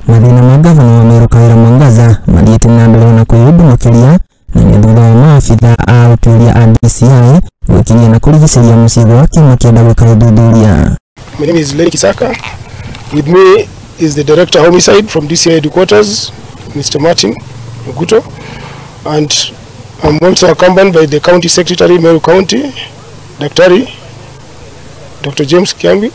Mathĩna ma gavana wa Meru Kawira Mwangaza mathiĩte na mbere na kwĩyũmba makĩria na nĩ thutha wa maabitha a ũtuĩria a DCI gwĩkinyia na kũrigicĩria mũciĩ gwake makĩenda gwĩka ũthuthuria. My name is Lenny Kisaka. With me is the Director Homicide from DCI Headquarters, Mr. Martin Muguto, and I'm also accompanied by the County Secretary, Meru County, Daktari Dr. James Kiambi.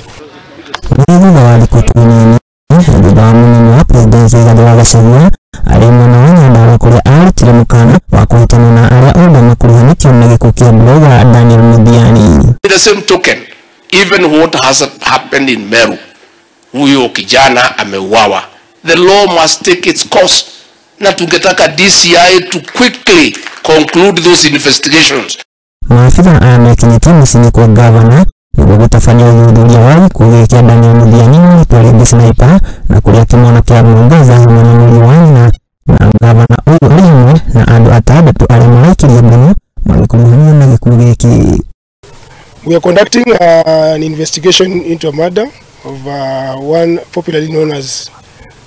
Thutha wa thikũ tu nini thutha wa mũnini wa President Rigathĩ wa Gachagua arĩ mwena wa Nyandarua kũrĩa arutire mũkana wa kũhĩtana na arĩa othe makuruhanĩtio na gĩkuũ kĩa blogger Daniel Muthiani. The same token, even what has happened in Meru, huyo kijana ameuawa, the law must take its course, na tungetaka DCI to quickly conclude those investigations. Maabitha aya mekinyĩtie mũciĩ kwa gavana nĩguo gũtabania ũthuthuria wa gĩkuũ gĩkĩ kĩa Daniel Muthiani mũrutwo rĩngĩ Sniper na kũrĩa kĩmwana kĩa Mwangaza hamwe na mũriũ wa nyina na gavana ũyũ arĩ hamwe na andũ atandatũ arĩa maraikirie ngono magĩkuruhanio na gĩkuũ gĩkĩ. We are conducting an investigation into a murder of one popularly known as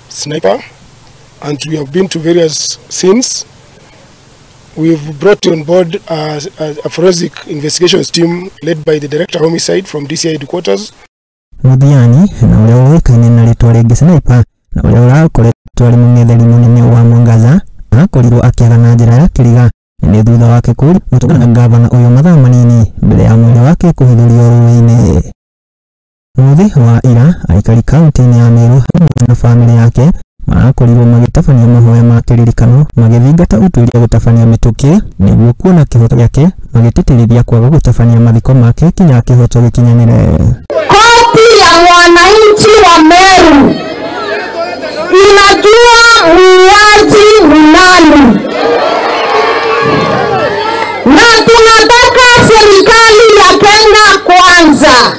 Sniper, and we have been to various scenes. We've brought on board a forensic investigations team led by the Director Homicide from DCI Headquarters. Muthiani na ũrĩa ũĩkaine na rĩtwa rĩngĩ Sniper na ũrĩa ũrakoretwo arĩ mũng'etheri mũnene wa Mwangaza akorirwo akĩaga na njĩra ya kĩriga nĩ thutha wake gũtũngana na gavana ũyũ mathaa manini mbere ya mwĩrĩ wake kũhithũrio rũĩ-inĩ. Mũthĩ wa ira aikari kaunti-inĩ ya Meru hamwe na bamĩrĩ yake marakorirwo magĩtabania mahoya ma kĩririkano magĩthingata ũtuĩria gũtabania mĩtũkĩ nĩguo kuona kĩhoto gĩake, magĩtĩtĩrithia kwaga gũtabania mathiko make kinya kĩhoto gĩkinyanĩre. Koti ya mwananchi wa Meru inajua muuaji ni nani, na tunataka serikali ya Kenya Kwanza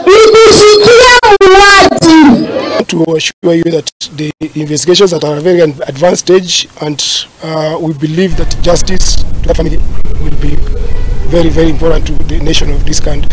itushikie muuaji. To assure you that the investigations are at a very advanced stage, and we believe that justice to the family will be very, very important to the nation of this country.